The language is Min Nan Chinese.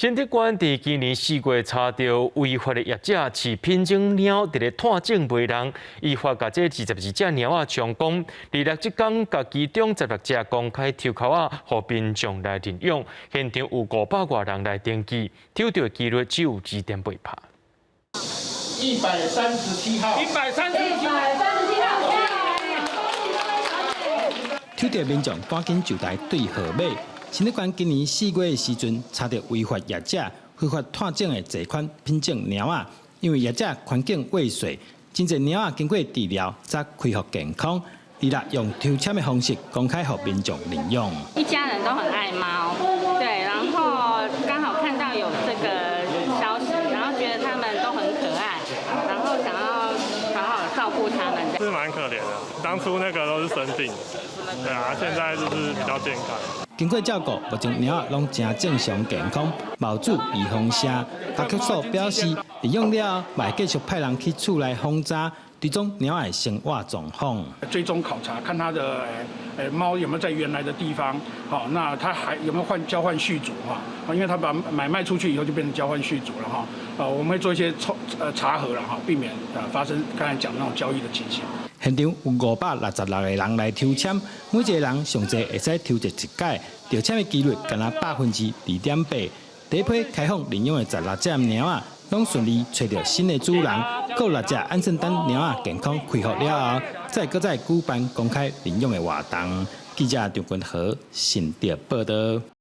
新竹縣佇今年4月查著違法的業者飼品種貓佇咧湠種賣人，依法共這22隻貓仔充公。二六這工共其中16隻公開抽籤仔，予民眾來認養。現場有500外人來登記，抽著的機率只有2.8趴。137號，137，137號。抽著民眾趕緊就來對號碼。新竹縣今年4月的時陣，查著違法業者非法湠種的濟款品種貓仔，因為業者環境未遂，真濟貓仔經過治療才恢復健康。二六用抽籤的方式公開予民眾領養。一家人都很愛貓，對，然後剛好看到有這個消息，然後覺得他們都很可愛，然後想要好好照顧他們。是蠻可憐的，當初那個都是生病，對啊，現在就是比較健康。經過照顧，目前貓仔攏誠正常健康，無注預防射。家畜所表示，領養了後，會繼續派人去厝內訪查，追蹤貓仔的生活狀況。追蹤考察，看它的貓有沒有在原來的地方，好，那它還有沒有換交換續主哈？因為它把買賣出去以後就變成交換續主了哈。啊，我們會做一些抽查核了哈，避免發生剛才講那種交易的情形。現場有566個人來抽籤，每一個人上濟會使抽著一擺，著籤的機率干焦2.8%。第一批開放領養的16隻貓仔，攏順利揣著新的主人，閣六隻鵪鶉蛋貓仔健康恢復了後，再閣再舉辦公開領養的活動。記者張君和新竹報導。